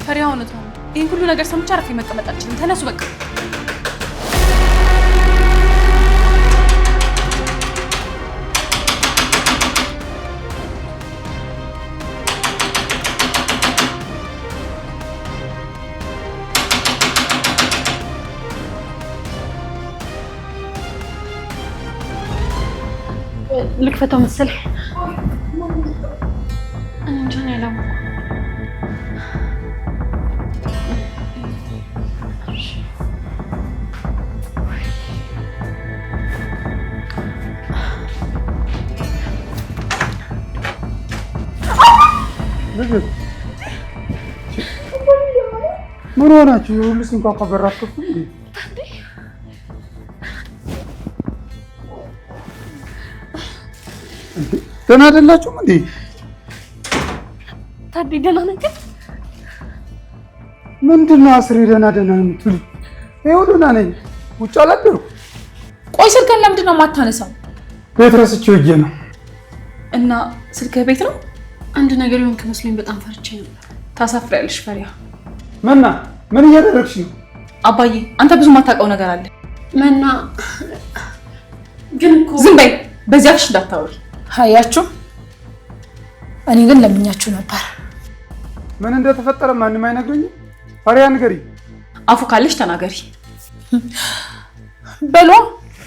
ፈሪሃ እውነቷን ነው። ይህን ሁሉ ነገር ሰምቼ አርፌ መቀመጥ አልችልም። ተነሱ በቃ። ልክፈተው መሰለኝ። እንጃ እኔ አላወኩም። ምን ሆናችሁ? የሁሉ ሲንኳኳ በር አትከፍቱም እንዴ? ደህና አይደላችሁም እንዴ? ታዴ ደህና ነህ ግን? ምንድን ነው አስሬ ደህና ደህና የምትሉ? ይኸው ደህና ነኝ። ውጭ አላደርኩም። ቆይ ስልክህን ለምንድን ነው የማታነሳው? ቤት ረስቼው ሂጄ ነው። እና ስልክህ ቤት ነው? አንድ ነገር ይሆን ከመስሎኝ በጣም ፈርቼ ነበር። ታሳፍሪያለሽ ፈሪሃ። መና ምን እያደረግሽ ነው? አባዬ አንተ ብዙ የማታውቀው ነገር አለ። መና ግን እኮ ዝም በይ፣ በዚህ አፍሽ እንዳታወሪ። አያችሁ፣ እኔ ግን ለምኛችሁ ነበር። ምን እንደተፈጠረ ማንም አይነግረኝም። ፈሪሃ ንገሪ። አፉ ካለሽ ተናገሪ። በሏ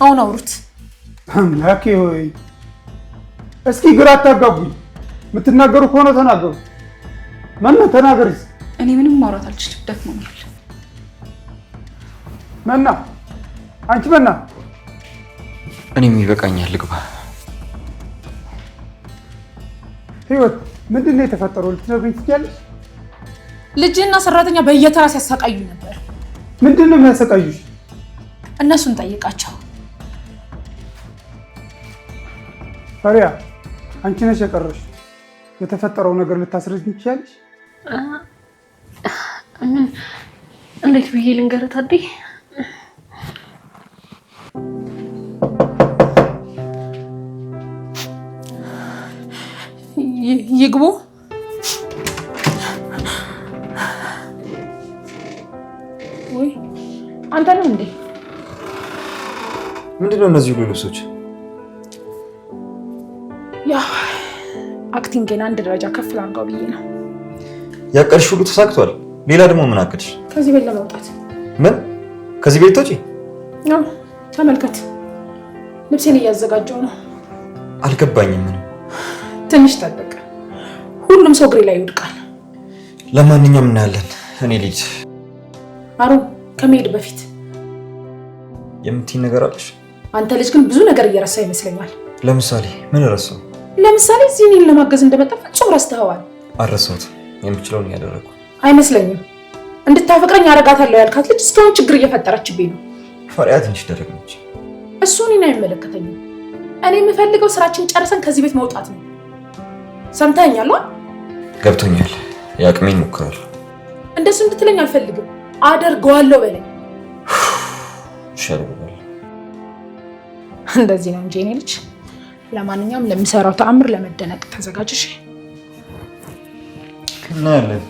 አሁን አውሩት። አምላኬ ሆይ እስኪ ግራ አታጋቡኝ። የምትናገሩ ከሆነ ተናገሩ። መና ተናገሪ። እኔ ምንም ማውራት አልችልም፣ ደክሞኛል። መና፣ አንቺ መና። እኔም ይበቃኛል፣ ልግባ። ህይወት፣ ምንድን ነው የተፈጠረው? ልትነግሪኝ ትችያለሽ? ልጅና ሰራተኛ በየተራ ሲያሰቃዩ ነበር። ምንድን ነው የሚያሰቃዩሽ? እነሱን ጠይቃቸው። ፈሪሃ፣ አንቺ ነሽ የቀረሽ። የተፈጠረው ነገር ልታስረጅኝ ትችያለሽ? ምን እንዴት ብዬ ልንገርህ ታዴ? ይግቡ። ወይ አንተ ነው እንዴ? ምንድን ነው እነዚህ ሁሉ ልብሶች? ያው acting ኤን አንድ ደረጃ ከፍ ላድርገው ብዬ ነው። ያቀድሽ ሁሉ ተሳክቷል። ሌላ ደግሞ ምን አቀድሽ? ከዚህ ቤት ለመውጣት። ምን? ከዚህ ቤት ትወጪ? አዎ፣ ተመልከት፣ ልብሴን እያዘጋጀው ነው። አልገባኝም። ምንም ትንሽ ጠብቅ፣ ሁሉም ሰው እግሬ ላይ ይወድቃል። ለማንኛውም እናያለን። እኔ ልሂድ። አሮን፣ ከመሄድ በፊት የምትይኝ ነገር አለሽ? አንተ ልጅ ግን ብዙ ነገር እየረሳ ይመስለኛል። ለምሳሌ ምን ረሳው? ለምሳሌ እዚህ እኔን ለማገዝ እንደመጣ ፍጹም ረስተኸዋል። አልረሳሁትም። የምችለውን እያደረግኩ። አይመስለኝም። እንድታፈቅረኝ አረጋታለሁ ያልካት ልጅ እስካሁን ችግር እየፈጠረችብኝ ነው። ፈሪሃ ትንሽ ደረቅ ነች። እሱ እኔን አይመለከተኝም። እኔ የምፈልገው ስራችን ጨርሰን ከዚህ ቤት መውጣት ነው። ሰምተኸኛል? ገብቶኛል። የአቅሜን እሞክራለሁ። እንደሱ እንድትለኝ አልፈልግም። አደርገዋለሁ በለኝ። እሺ፣ አደርገዋለሁ። እንደዚህ ነው እንጂ የኔ ልጅ። ለማንኛውም ለሚሰራው ተአምር ለመደነቅ ተዘጋጅሽ። እናያለን።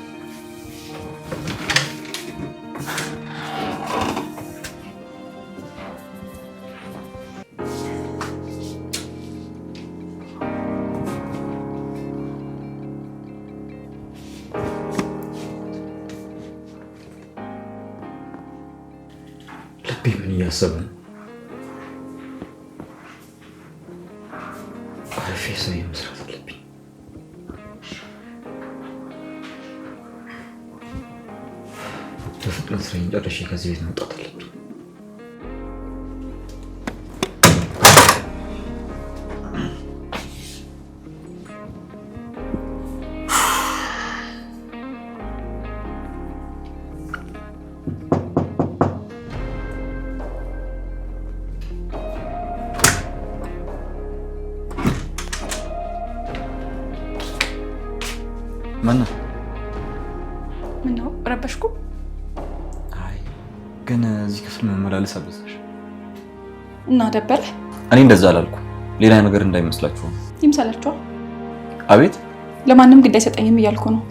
ልቤ ምን እያሰበ ነው? አርፌ ስራዬን መስራት አለብኝ። በፍጥነት ስራዬን ጨርሼ ከዚህ ቤት መውጣት አለብኝ። መና፣ ምነው ረበሽኩ? አይ ግን እዚህ ክፍል መመላለስ አበዛሽ። እና ደበረህ? እኔ እንደዛ አላልኩም። ሌላ ነገር እንዳይመስላችሁ። ይምሰላችኋል። አቤት። ለማንም ግድ አይሰጠኝም እያልኩ ነው።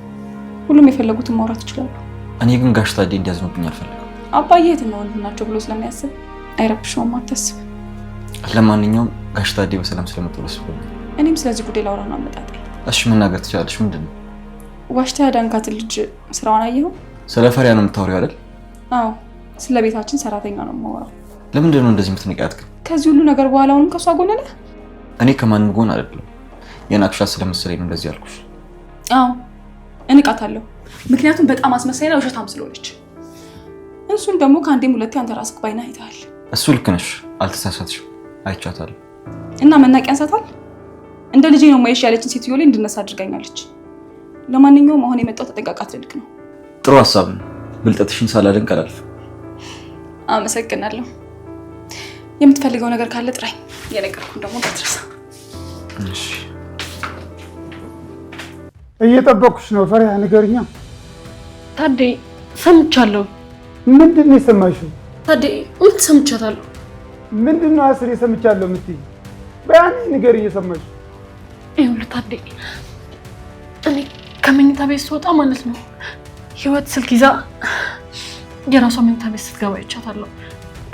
ሁሉም የፈለጉትን ማውራት ይችላሉ። እኔ ግን ጋሽ ታዴ እንዲያዝኑብኝ አልፈልግም። አባዬ እህትና ወንድም ናቸው ብሎ ስለሚያስብ አይረብሸውም፣ አታስብ። ለማንኛውም ጋሽ ታዴ በሰላም ስለመጡ ደስ ብሎኛል። እኔም ስለዚህ ጉዳይ ላውራ ነው አመጣጤ። እሺ መናገር ትችላለሽ። ምንድን ነው? ዋሽተህ ያዳንካትን ልጅ ስራዋን አየኸው? ስለ ፈሪያ ነው የምታወሪው አይደል? አዎ፣ ስለ ቤታችን ሰራተኛ ነው የማወራው። ለምንድን ነው እንደዚህ የምትንቂያት ግን? ከዚህ ሁሉ ነገር በኋላ አሁንም ከእሷ ጎን ነህ? እኔ ከማንም ጎን አይደለም። የናቅሻት ስለመሰለኝ ነው እንደዚህ ያልኩሽ። አዎ እንቃታለሁ። ምክንያቱም በጣም አስመሳይና ውሸታም ስለሆነች። እሱን ደግሞ ከአንዴም ሁለቴ አንተ ራስህ ባይና አይተሃል። እሱ ልክ ነሽ፣ አልተሳሳትሽም። አይቻታለሁ። እና መናቅ ያንሳታል። እንደ ልጄ ነው ማየሽ ያለችን ሴትዮ ላይ እንድነሳ አድርጋኛለች። ለማንኛውም አሁን የመጣው ተጠንቀቃት ልልክ ነው። ጥሩ ሀሳብ ነው። ብልጠትሽን ሳላደንቅ አላልፍም። አመሰግናለሁ። የምትፈልገው ነገር ካለ ጥራኝ። የነገርኩህን ደግሞ እንዳትረሳ። እሺ። እየጠበኩሽ ነው ፈሪሃ፣ ንገሪኛ። ታዴ ሰምቻለሁ። ምንድን ነው የሰማሽው? ታዴ እውነት ሰምቻታለሁ። ምንድን ነው አስሬ ሰምቻለሁ የምትይኝ? በያኔ ንገሪኝ የሰማሽው። ይኸውልህ ታዴ፣ እኔ ከመኝታ ቤት ስወጣ ማለት ነው ህይወት ስልክ ይዛ የራሷ መኝታ ቤት ስትገባ አይቻታለሁ።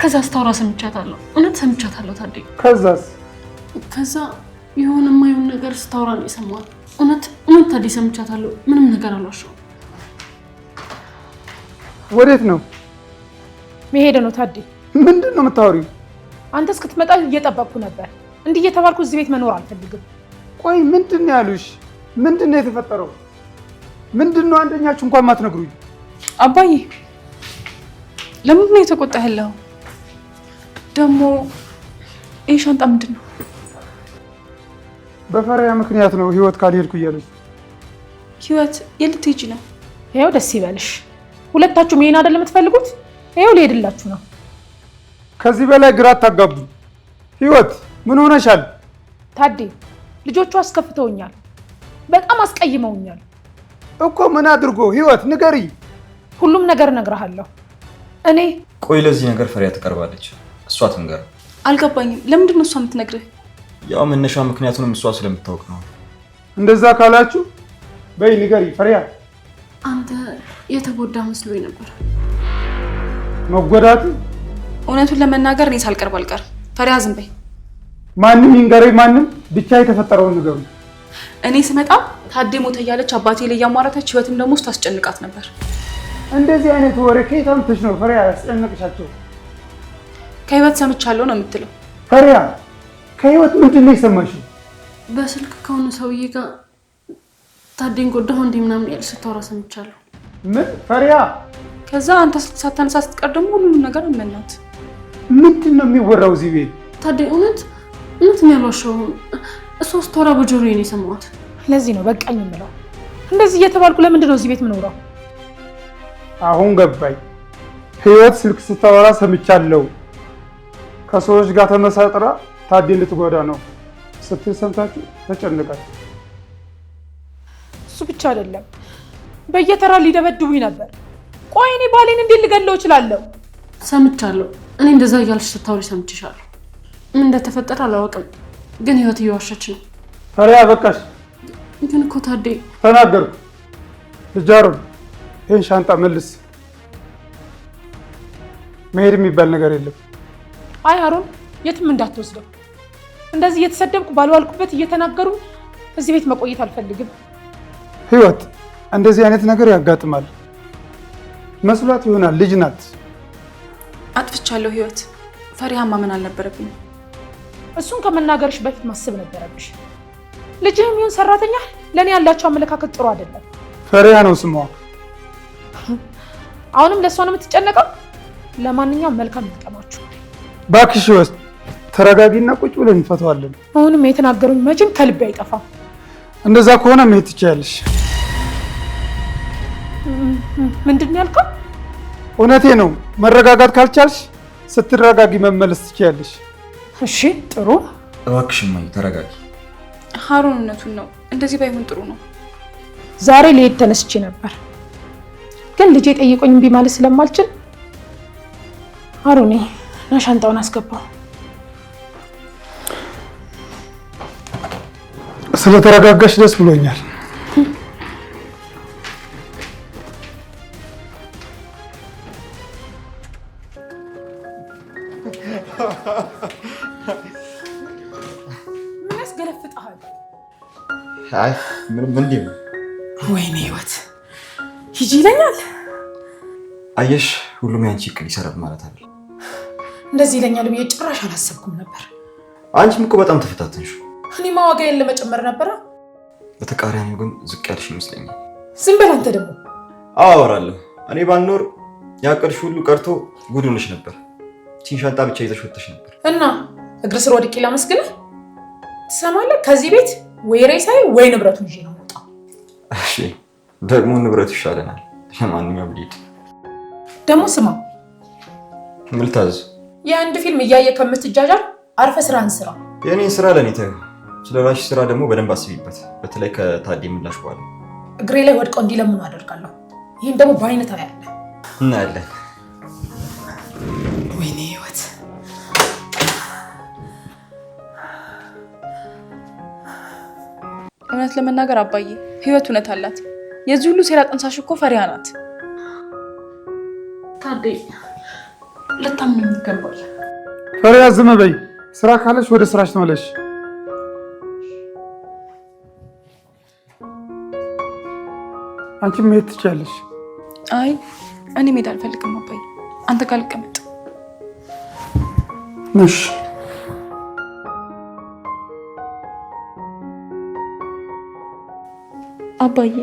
ከዛ ስታወራ ሰምቻታለሁ። እውነት ሰምቻታለሁ ታዴ። ከዛስ? ከዛ የሆነ የማይሆን ነገር ስታወራ ነው የሰማሁት። እውነት እውነት ታዴ ሰምቻታለሁ። ምንም ነገር አልዋሸሁም። ወዴት ነው መሄድ ነው ታዴ? ምንድን ነው የምታወሪው? አንተ እስክትመጣ እየጠበቅኩ ነበር። እንዲህ እየተባልኩ እዚህ ቤት መኖር አልፈልግም። ቆይ ምንድን ነው ያሉሽ? ምንድን ነው የተፈጠረው? ምንድን ነው አንደኛችሁ እንኳን ማትነግሩኝ? አባዬ ለምንድን ነው የተቆጣህ ያለኸው? ደግሞ ይህ ሻንጣ ምንድን ነው? በፈሪያ ምክንያት ነው ህይወት ካልሄድኩ እያለች። ህይወት የት ልትሄጂ ነው? ይኸው ደስ ይበልሽ። ሁለታችሁም ይሄን አይደል የምትፈልጉት? ይኸው ሊሄድላችሁ ነው። ከዚህ በላይ ግራ አታጋቡ። ህይወት ምን ሆነሻል? ታዴ ልጆቹ አስከፍተውኛል፣ በጣም አስቀይመውኛል። እኮ ምን አድርጎ? ህይወት ንገሪ። ሁሉም ነገር እነግርሃለሁ። እኔ ቆይ ለዚህ ነገር ፈሪያ ትቀርባለች። እሷ ትንገር። አልገባኝም። ለምንድን ነው እሷ የምትነግርህ? ያው መነሻ ምክንያቱንም እሷ ስለምታውቅ ነው። እንደዛ ካላችሁ በይ ንገሪ ፈሪያ። አንተ የተጎዳ መስሎኝ ነበር። መጎዳት? እውነቱን ለመናገር እኔ ሳልቀርብ አልቀርም። ፈሪያ ዝም በይ። ማንም ይንገረኝ ማንም፣ ብቻ የተፈጠረውን ንገሩ። እኔ ስመጣ ታዴ ሞተ እያለች አባቴ ላይ እያሟረተች ህይወትም ደግሞ ስታስጨንቃት ነበር። እንደዚህ አይነት ወሬ ከየት አምጥተሽ ነው ፈሪያ ያስጨነቅሻቸው? ከህይወት ሰምቻለሁ ነው የምትለው? ፈሪያ ከህይወት ምንድን ነው የሰማሽው? በስልክ ከሆነ ሰውዬ ጋር ታዴን ጎዳሁ እንዲህ ምናምን ያለች ስታወራ ሰምቻለሁ። ምን ፈሪያ? ከዛ አንተ ሳታነሳ ስትቀር ደግሞ ሁሉንም ነገር አመናት። ምንድን ነው የሚወራው እዚህ ቤት? ታዴ እውነት እውነት ነው ያልዋሸሁም። እሷ ስታወራ በጆሮዬ ነው የሰማሁት። ለዚህ ነው በቃኝ የምለው። እንደዚህ እየተባልኩ ለምንድን ነው እዚህ ቤት የምኖረው? አሁን ገባኝ። ህይወት ስልክ ስታወራ ሰምቻለሁ። ከሰዎች ጋር ተመሳጥራ ታዴን ልትጎዳ ነው ስትል ሰምታችሁ ተጨንቃችሁ። እሱ ብቻ አይደለም፣ በየተራ ሊደበድቡኝ ነበር። ቆይ እኔ ባሌን እንዴት ልገድለው እችላለሁ? ሰምቻለሁ። እኔ እንደዛ እያልሽ ስታወሪ ሰምቼሻለሁ። ምን እንደተፈጠረ አላወቅም፣ ግን ህይወት እየዋሸች ነው። ፈሪያ በቃሽ። ግን እኮ ታዴ ተናገርኩ። ልጃሮን ይህን ሻንጣ መልስ። መሄድ የሚባል ነገር የለም። አይ አሮን፣ የትም እንዳትወስደው። እንደዚህ እየተሰደብኩ ባልዋልኩበት እየተናገሩ እዚህ ቤት መቆየት አልፈልግም። ህይወት እንደዚህ አይነት ነገር ያጋጥማል። መስሏት ይሆናል፣ ልጅ ናት። አጥፍቻለሁ ህይወት። ፈሪሃ ማመን አልነበረብኝም። እሱን ከመናገርሽ በፊት ማሰብ ነበረብሽ። ልጅህም ይሁን ሰራተኛ ለእኔ ያላቸው አመለካከት ጥሩ አይደለም። ፈሪሃ ነው ስሟ። አሁንም ለእሷ ነው የምትጨነቀው? ለማንኛውም መልካም ይግጠማችሁ። እባክሽ ህይወት ተረጋጊና ቁጭ ብለን እንፈተዋለን። አሁንም የተናገሩኝ መቼም ከልቤ አይጠፋም። እንደዛ ከሆነ መሄድ ትችያለሽ። ምንድን ነው ያልከው? እውነቴ ነው። መረጋጋት ካልቻልሽ ስትረጋጊ መመለስ ትችያለሽ። እሺ ጥሩ። እባክሽ እማዬ ተረጋጊ። ሀሩን እውነቱን ነው። እንደዚህ ባይሆን ጥሩ ነው። ዛሬ ልሄድ ተነስቼ ነበር፣ ግን ልጄ ጠይቆኝ እምቢ ማለት ስለማልችል አሩኔ ና ሻንጣውን አስገባው። ስለተረጋጋሽ ደስ ብሎኛል። ምን ያስገለፍጥሃል? አይ ምንም እንዲህ ነው። ወይኔ ህይወት ሂጂ ይለኛል። አየሽ፣ ሁሉም ያንቺ እቅድ ይሰራል ማለት አይደል። እንደዚህ ይለኛል ብዬ ጭራሽ አላሰብኩም ነበር። አንቺም እኮ በጣም ተፈታተንሽ። እኔማ ዋጋዬን ለመጨመር ነበረ። በተቃራኒው ግን ዝቅ ያልሽ ይመስለኛል። ዝም በል አንተ ደግሞ። አወራለሁ። እኔ ባልኖር ያቀድሽ ሁሉ ቀርቶ ጉድ ሆነሽ ነበር። ቺን ሻንጣ ብቻ ይዘሽ ወጥተሽ ነበር። እና እግር ስር ወድቄ ላመስግንህ? ትሰማለህ? ከዚህ ቤት ወይ ሬሳዬ ወይ ንብረቱን ይዤ ነው የምወጣው። እሺ፣ ደግሞ ንብረቱ ይሻለናል። ለማንኛውም ልሂድ። ደግሞ ስማ፣ ምን ልታዘዝ? የአንድ ፊልም እያየ ከምትጃጃል አርፈህ ስራህን ስራ። የእኔን ስራ ለእኔ ተይው። ስለ ራስሽ ስራ ደግሞ በደንብ አስቢበት። በተለይ ከታዴ ምላሽ በኋላ እግሬ ላይ ወድቀው እንዲለምኑ አደርጋለሁ። ይህን ደግሞ በአይነት ታያለህ። እናያለን። ወይኔ ህይወት። እውነት ለመናገር አባዬ ህይወት እውነት አላት። የዚህ ሁሉ ሴራ ጠንሳሽ እኮ ፈሪሃ ናት። ታዴ ልታምነኝ ይገባል። ፈሪሃ ዝም በይ። ስራ ካለሽ ወደ ስራሽ ተመለሽ። አንቺም መሄድ ትችያለሽ። አይ እኔ መሄድ አልፈልግም አባዬ፣ አንተ ጋር ልቀመጥ። እሺ። አባዬ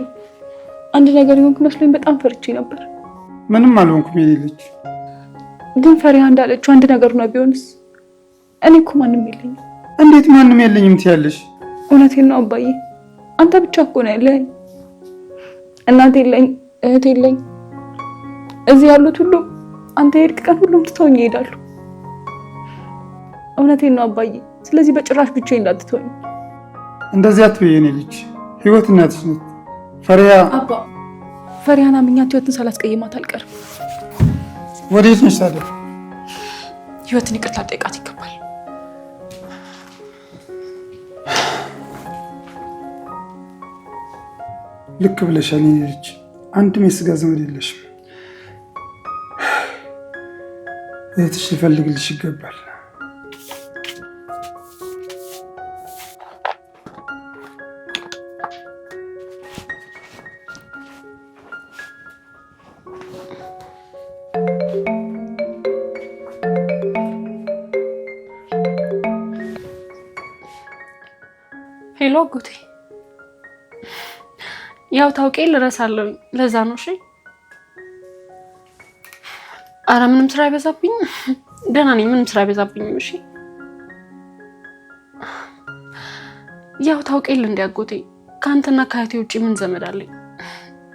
አንድ ነገር የሆንክ መስሎኝ በጣም ፈርቼ ነበር። ምንም አልሆንኩም የኔ ልጅ። ግን ፈሪሃ እንዳለችው አንድ ነገር ነው ቢሆንስ? እኔ እኮ ማንም የለኝም። እንዴት ማንም የለኝም ትያለሽ? እውነቴን ነው አባዬ፣ አንተ ብቻ እኮ ነው ያለኸኝ። እናት የለኝ፣ እህት የለኝ። እዚህ ያሉት ሁሉ አንተ የሄድክ ቀን ሁሉም ትተውኝ ይሄዳሉ። እውነቴን ነው አባዬ። ስለዚህ በጭራሽ ብቻዬን እንዳትተወኝ። እንደዚህ አትበይ የኔ ልጅ። ህይወት እናትሽ ናት። ፈሪሃ አባ ፈሪሃን አምኛት ህይወትን ሳላስቀይማት አልቀርም። ወዴት ነሽ ታዲያ? ህይወትን ይቅርታ ልጠይቃት ይገባል። ልክ ብለሻል የኔ ልጅ። አንድም የስጋ ዘመድ የለሽም። እህትሽ ሊፈልግልሽ ይገባል። Hello አጎቴ፣ ያው ታውቄ ልረሳለሁ፣ ለዛ ነው። እሺ። አረ ምንም ስራ አይበዛብኝም፣ ደህና ነኝ። ምንም ስራ አይበዛብኝም። እሺ። ያው ታውቄ እንደ አጎቴ፣ ከአንተና ከአያቴ ውጭ ምን ዘመድ አለኝ?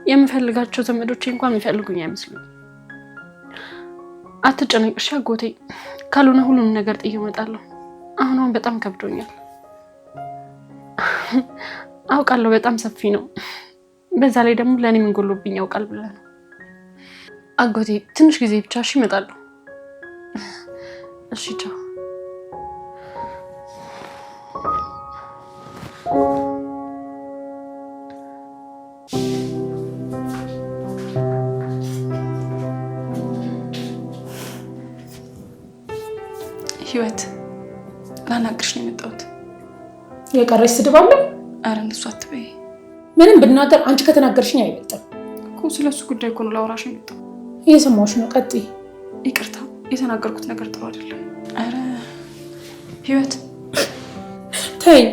የምፈልጋቸው ዘመዶቼ እንኳን የሚፈልጉኝ አይመስሉኝ። አትጨነቅ እሺ አጎቴ። ካልሆነ ሁሉንም ነገር ጥዬ እመጣለሁ። አሁን አሁን በጣም ከብዶኛል። አውቃለሁ በጣም ሰፊ ነው። በዛ ላይ ደግሞ ለእኔ ምን ጎሎብኝ ያውቃል ብለህ ነው አጎቴ። ትንሽ ጊዜ ብቻ እሺ፣ እመጣለሁ። እሺ ቻው። ህይወት ላናግርሽ ነው የመጣሁት። የቀረሽ ስድብ አለ? ኧረ እንደሱ አትበይ። ምንም ብናገር አንቺ ከተናገርሽኝ አይበልጥም እኮ። ስለሱ ጉዳይ እኮ ነው ላወራሽ የመጣሁት። እየሰማሁሽ ነው፣ ቀጥይ። ይቅርታ የተናገርኩት ነገር ጥሩ አይደለም። ኧረ ህይወት ተይኝ።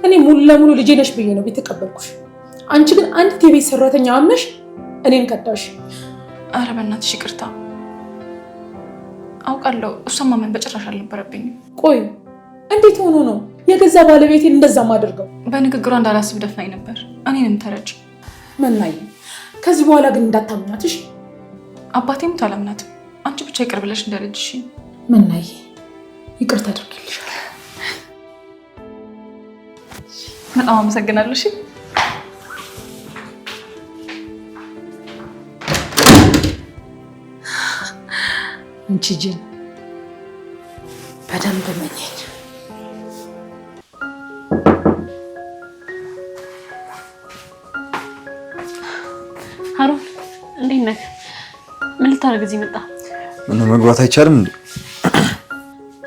እኔ ሙሉ ለሙሉ ልጄ ነሽ ብዬ ነው የተቀበልኩሽ። አንቺ ግን አንዲት የቤት ሰራተኛ አምነሽ እኔን ከዳሽ። ኧረ በእናትሽ ይቅርታ። አውቃለሁ እሷን ማመን በጭራሽ አልነበረብኝም። ቆይ እንዴት ሆኖ ነው የገዛ ባለቤቴን እንደዛ ማደርገው? በንግግሯ እንዳላስብ ደፍናኝ ነበር። እኔንም ተረጅ መናዬ። ከዚህ በኋላ ግን እንዳታምናትሽ። አባቴም አላምናትም። አንቺ ብቻ ይቅር ብለሽ እንደልጅሽ። መናዬ ይቅርታ አድርጌልሻለሁ። በጣም አመሰግናለሁ። እሺ አንቺ ጅል በደንብ መኘኝ። ሀሩን እንዴት ነህ? ምን ልታደርግ እዚህ መጣ? ምነው መግባት አይቻልም እንዴ?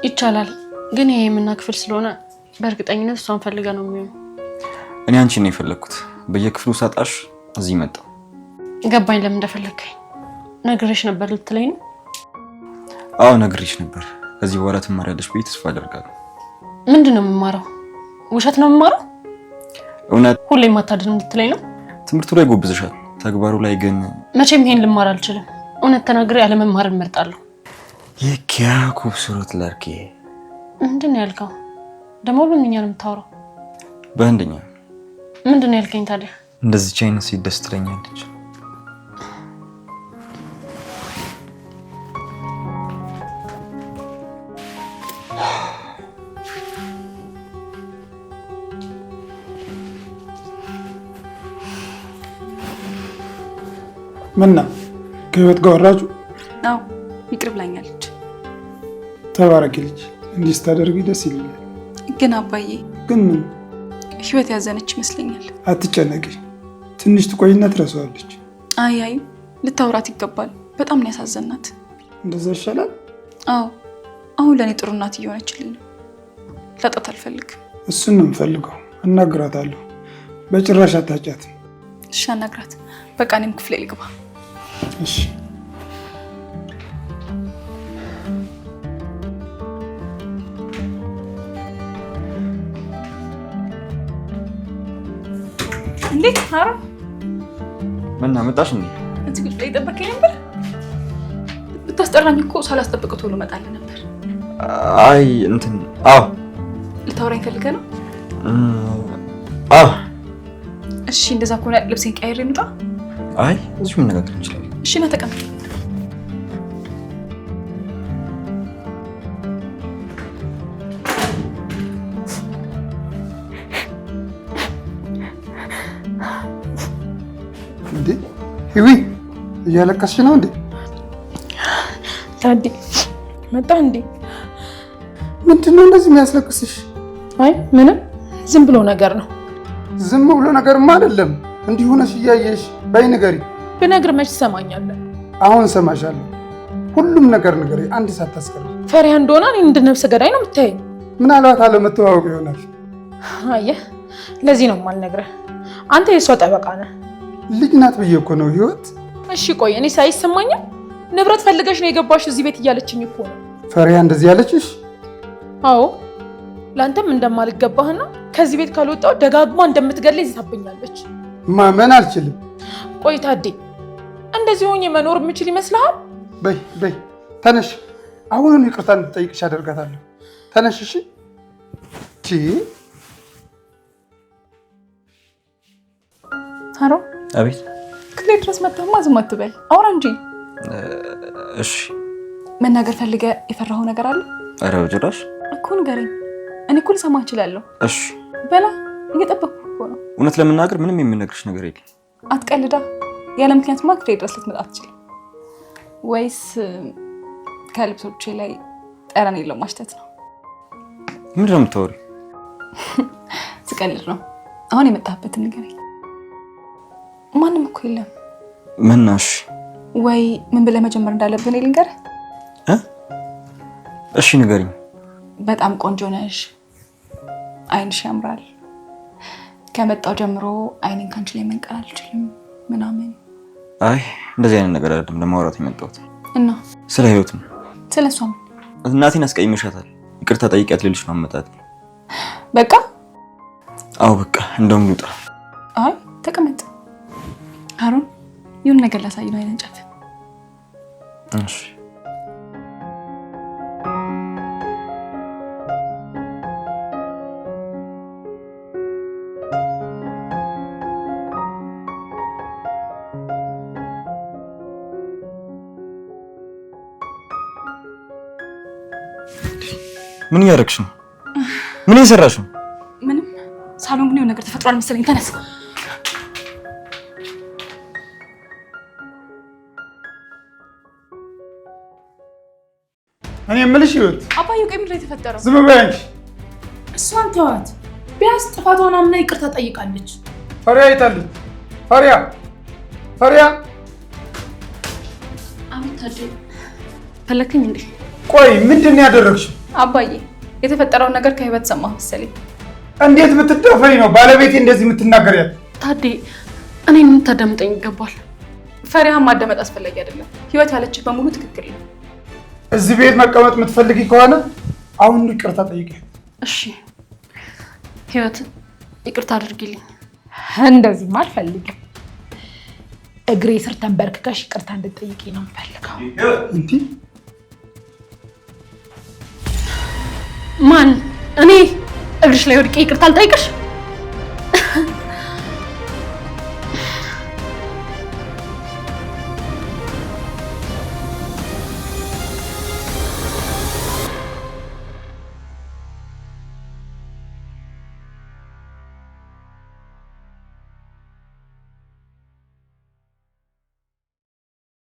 ይቻላል፣ ግን ይሄ የምና ክፍል ስለሆነ በእርግጠኝነት እሷን ፈልገ ነው የሚሆነው። እኔ አንቺን ነው የፈለግኩት። በየክፍሉ ሳጣሽ እዚህ መጣሁ። ገባኝ ለምን እንደፈለግከኝ። ነግሬሽ ነበር ልትለኝ ነው? አዎ ነግሬሽ ነበር። ከዚህ በኋላ ትማሪያለሽ ብዬ ተስፋ አደርጋለሁ። ምንድን ነው የምማረው? ውሸት ነው የምማረው? እውነት። ሁሌም አታድንም ልትለኝ ነው? ትምህርቱ ላይ ጎብዘሻል፣ ተግባሩ ላይ ግን መቼም ይሄን ልማር አልችልም። እውነት ተናግሬ አለመማር እመርጣለሁ። ये क्या खूबसूरत लड़की። ምንድን ነው ያልከው? ደግሞ በምንኛ ነው የምታወራው? በህንደኛ። ምንድን ነው ያልከኝ ታዲያ? እንደዚች አይነት ሴት ደስ ትለኛለች። ምና ከህይወት ጋር ወራችሁ? አዎ ይቅር ብላኛለች። ተባረኪ ልጅ፣ እንዲህ ስታደርጊ ደስ ይለኛል። ግን አባዬ። ግን ምን? ህይወት ያዘነች ይመስለኛል። አትጨነቂ፣ ትንሽ ትቆይና ትረሳዋለች። አይ አይ ልታውራት ይገባል። በጣም ነው ያሳዘናት። እንደዛ ይሻላል። አዎ አሁን ለእኔ ጥሩ እናት እየሆነችልኝ ነው። ላጣት አልፈልግም። እሱን ነው የምፈልገው። አናግራታለሁ። በጭራሽ አታጫትም። እሺ አናግራት። በቃ እኔም ክፍሌ ልግባ። እሺ። እንዴት አሮ ምና መጣሽ እንዴ? እዚህ ቁጭ ብለህ የጠበከኝ ነበር። ብታስጠራኝ እኮ ሳላስጠብቅ ቶሎ እመጣልህ ነበር። አይ እንትን አዎ። ልታወራኝ ፈልገህ ነው? አዎ። እሺ እንደዛ ከሆነ ልብሴን ቀይሬ ልምጣ። አይ እዚሁ መነጋገር እንችላለን። እሺ ና ተቀመጥ። እንዴ ህዊ እያለቀስሽ ነው እንዴ? ታዲ መጣ እንዴ? ምንድን ነው እንደዚህ የሚያስለቅስሽ? አይ ምንም፣ ዝም ብሎ ነገር ነው። ዝም ብሎ ነገርማ አይደለም። እንዲህ ሆነሽ እያየሽ በይ ንገሪ። ብነግር መች ትሰማኛለህ? አሁን እሰማሻለሁ። ሁሉም ነገር ንገሪ፣ አንድ ሳታስቀሪ። ፈሪያ እንደሆነ እኔን እንደ ነፍሰ ገዳይ ነው የምታየኝ። ምናልባት አለመተዋወቅ ይሆናል። አየህ፣ ለዚህ ነው የማልነግርህ። አንተ የእሷ ጠበቃ ነህ። ልጅ ናት ብዬ እኮ ነው ህይወት። እሺ ቆይ እኔ ሳይሰማኝም ንብረት ፈልገሽ ነው የገባሽ እዚህ ቤት እያለችኝ እኮ ነው። ፈሪያ እንደዚህ ያለችሽ? አዎ ለአንተም እንደማልገባህና ከዚህ ቤት ካልወጣሁ ደጋግማ እንደምትገለኝ ይዛብኛለች። ማመን አልችልም። ቆይ ታዴ እንደዚህ ሆኜ መኖር የምችል ይመስልሃል? በይ በይ ተነሽ፣ አሁኑን ይቅርታ እንድጠይቅሽ አደርጋታለሁ። ተነሽ። እሺ አሮ። አቤት። ክፍሌ ድረስ መጥተህማ ዝም አትበል፣ አውራ እንጂ። እሺ። መናገር ፈልገህ የፈራኸው ነገር አለ? ኧረ በጭራሽ። እኮ ንገረኝ። እኔ እኮ ልሰማህ እችላለሁ። እሺ በላ፣ እየጠበቅኩህ እኮ ነው። እውነት ለመናገር ምንም የምነግርሽ ነገር የለም። አትቀልዳ። ያለ ምክንያትማ ክፍሌ ድረስ ልትመጣ አትችልም። ወይስ ከልብሶቼ ላይ ጠረን የለው ማሽተት ነው? ምንድን ነው የምታወሪው? ስቀልድ ነው። አሁን የመጣህበትን ንገረኝ። ማንም እኮ የለም። መናሽ ወይ ምን ብለህ መጀመር እንዳለብን እኔ ልንገርህ? እሺ ንገሪኝ። በጣም ቆንጆ ነሽ፣ ዓይንሽ ያምራል። ከመጣው ጀምሮ ዓይኔን ካንቺ ላይ መንቀል አልችልም ምናምን። አይ እንደዚህ አይነት ነገር አይደለም ለማውራት የመጣሁት። እና ስለ ህይወት ነው። ስለ እሷም። እናቴን አስቀይሜሻታል። ይቅርታ ጠይቂያት ልልሽ ነው አመጣጥ። በቃ። አዎ በቃ እንደውም ልውጣ። አይ ተቀመጥ። አሮን ይሁን ነገር ላሳይ ነው አይነን ጫፍ። እሺ ምን እያደረግሽ ነው? ምን እየሰራሽ ነው? ምንም። ሳሎን ግን የሆነ ነገር ተፈጥሯል መሰለኝ። ተነስ። እኔ የምልሽ ህይወት። አባዬ ቆይ ምንድን ነው የተፈጠረው? ዝም በይ አንቺ። እሷን ተዋት። ቢያንስ ጥፋቷን አምና ይቅርታ ጠይቃለች። ፈሪያ የታለች? ፈሪያ ፈሪያ። አቤት ታዴ፣ ፈለከኝ እንዴ? ቆይ ምንድን ነው ያደረግሽው? አባዬ የተፈጠረውን ነገር ከህይወት ሰማህ መሰለኝ። እንዴት ብትዳፈሪ ነው ባለቤቴ እንደዚህ የምትናገሪያት? ታዴ እኔን የምታዳምጠኝ ይገባል። ፈሪሃን ማዳመጥ አስፈላጊ አይደለም። ህይወት ያለችህ በሙሉ ትክክል ነው። እዚህ ቤት መቀመጥ የምትፈልጊ ከሆነ አሁን ይቅርታ ጠይቂያት። እሺ ህይወት ይቅርታ አድርጊልኝ። እንደዚህማ አልፈልግም። እግሬ ስር ተንበርክከሽ ይቅርታ እንድትጠይቂ ነው የምፈልገው። እንዲህ ማን? እኔ እግርሽ ላይ ወድቄ ይቅርታ አልጠይቅሽ?